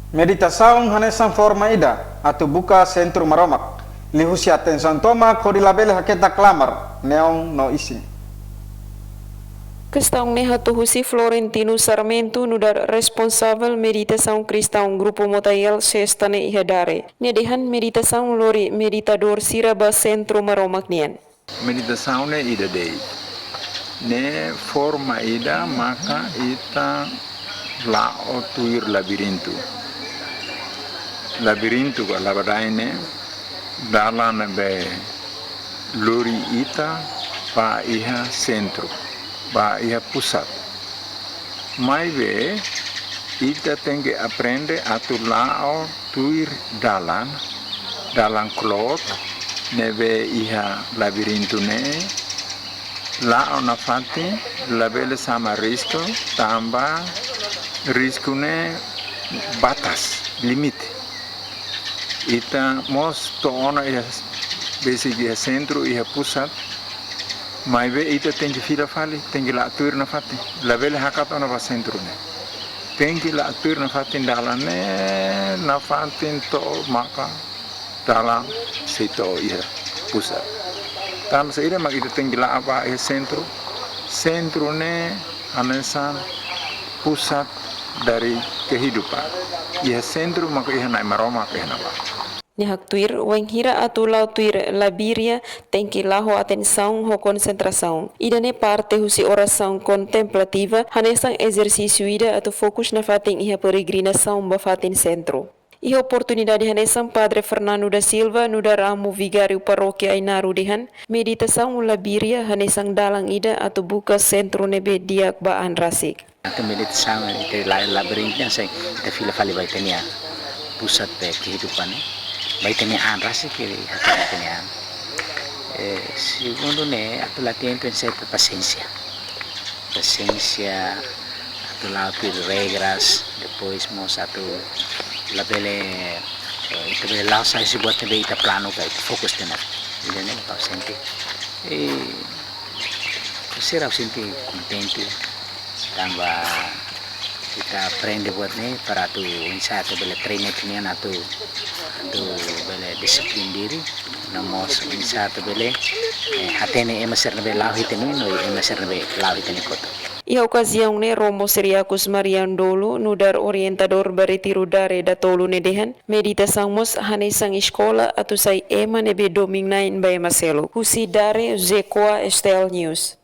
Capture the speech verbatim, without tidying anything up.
Meditasaun hanesan forma ida atu buka Sentru Maromak, liuhusi atensaun tomak hodi labele haketak klamar, neon no isin. Kestaun ne'e hato'o husi Florentino Sarmento, nu'udar responsavel meditasaun kristaun Grupu Motael Sesta ne'e iha Dare. Nia dehan meditasaun lori meditadór sira ba Sentru Maromak nian. Meditasaun ne'e ida de'it. Ne'e forma ida maka ita la'o tuir labirintu. Labirintu ka labadain ne'e dalan ne'ebé lori ita ba iha sentru, ba iha pusat. Maibé ita tenke aprende atu la'o tuir dalan, dalan kloot ne'ebé iha labirintu ne'e, la'o nafatin, labele sama risku, tanba risku ne'e batas, limite. Ita mós to'o ona iha, besik iha sentru, iha pusat, maibé ita tenke fila fali, tenke la'o tuir nafatin, labele hakat ona ba sentru ne'e. Tenke la'o tuir nafatin dalan ne'e, nafatin to'o maka dalan sei to'o iha pusat. Tanba saida mak ita tenke la'o ba iha sentru? Sentru ne'e hanesan pusat dari kehidupan. Iha sentru maka iha Na'i Maromak iha ne'ebá. Nia haktuir, wainhira atu la'o tuir labiria, tenke la'o ho atensaun ho konsentrasaun. Ida-ne'e parte husi orasaun kontemplativa, hanesan ezersísiu ida atu fokus nafatin iha peregrinasaun ba fatin sentru. Iha oportunidade hanesan, Padre Fernando da Silva, nu'udar amu vigáriu Parókia Ainaro dehan, meditasaun labiria hanesan dalan ida atu buka sentru ne'ebé di'ak ba an rasik. Atu meditasaun ita la'o labirintu ne'e, ita fila fali ba ita-nia pusat be kehidupan ne'e. Ba ita-nia an rasik, ita hatene ita-nia an. Eh, segundu ne'e, atu latihan ita-nia pasiénsia. Pasiénsia, atu la'o tuir regras, depois mós atu labele, eh, ita bele la'o sai husi buat ne'ebé ita planu ka ita fokus tiha ne'e. Ida-ne'e mak ha'u sente. Eh, sira ha'u sente kontente, tanba ita aprende buat ne'e para atu oinsá atu bele treina ita-nia an atu, atu bele disiplina diri, no mós oinsá atu bele, eh, hatene ema sira ne'ebé la'o iha ita-nia an, no ema sira ne'ebé la'o iha ita-nia kotuk. Iha okaziaun ne'e, Romo Siriakus Mariano Dolo, nu'udar orientadór ba Retiru Dare datolu ne'e dehan, meditasaun mós hanesan eskola atu sai ema ne'ebé domin-na'in ba ema seluk. Husi Dare, José Coa, S T L News.